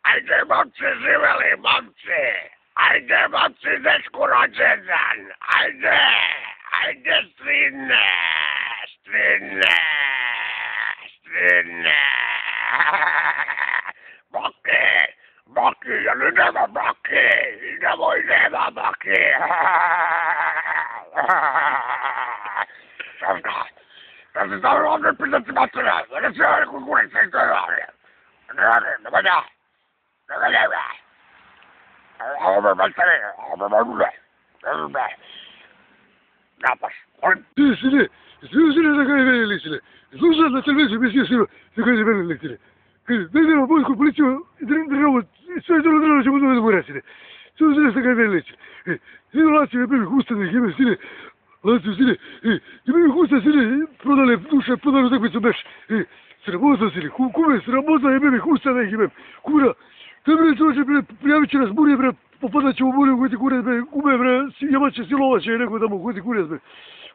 Ajde momci živeli momci, ajde momci dečku rođendan, ajde strine, Boki, jel idemo Boki, idemo Boki. Da se stavimo ovdje pitati materija, da se ovdje kukurica i to je ovdje. Ne valja. Ovo materija, Napaš. Sine, da ga je veli sine. Slušam na televiziju, mislio sino, da ga je veli sine. Vedemo vojsku, policiju, državu, sve državu ćemo dovesti gore sine. Slušam da ga je veli sine. Sino laci ne bili ustanih ime sine. Laci sine, imaju usta sine, prodale duše, prodale utakmicu beš. Sramozno sine, kume, sramozno jebem ih usta da ih imam. Kura, te bre čoče bre, prijavit će nas burje bre, popadat ćemo burje u koji ti kurac bre, kume bre, jemaće silovaće je neko tamo u koji ti kurac bre.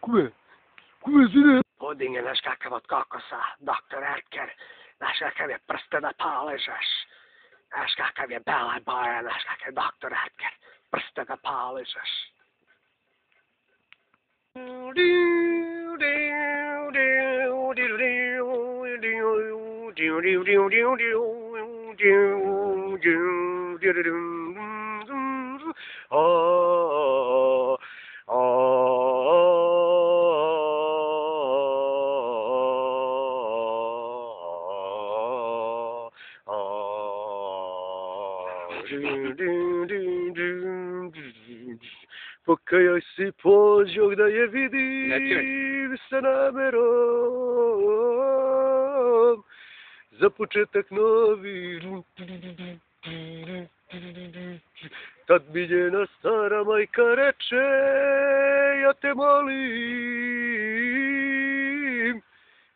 Kume sine. Puding je naš kakav od kokosa, doktor Erker, naš kakav je prste da paližeš, naš kakav je bela boja, naš kakav je doktor Erker, prste da paližeš. Pokajaj si pođog da je vidim sa namerom za početak novi. Tad mi njena stara majka reče, ja te molim,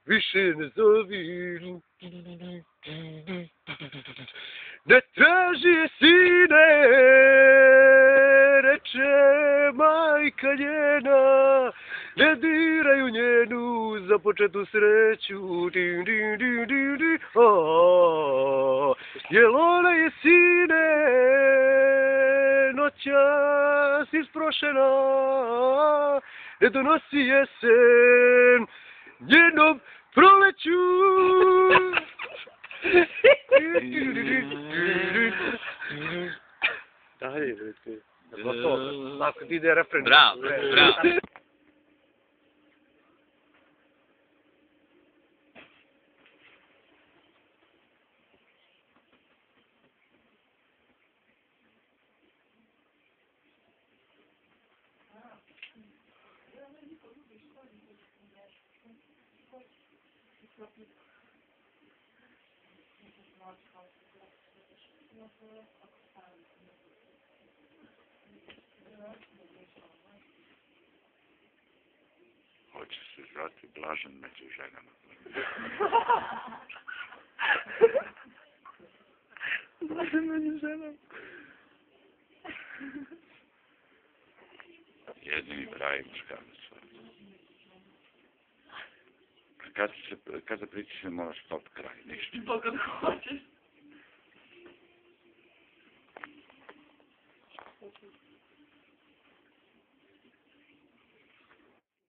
više ne zovi. Ne traži sine, reče majka njena, ne diraju njenu započetu sreću. Jel ona je sine, noćas isprošena, ne donosi jesen njenom proleću. Dalje, brate. Nakon ti ide refren. Bravo. Hoće se zvati Blažen među ženama. Blažen među ženama. Jedini pravi muškarac. Kad se priča se moraš stop kraj, ništa. To kad hoćeš.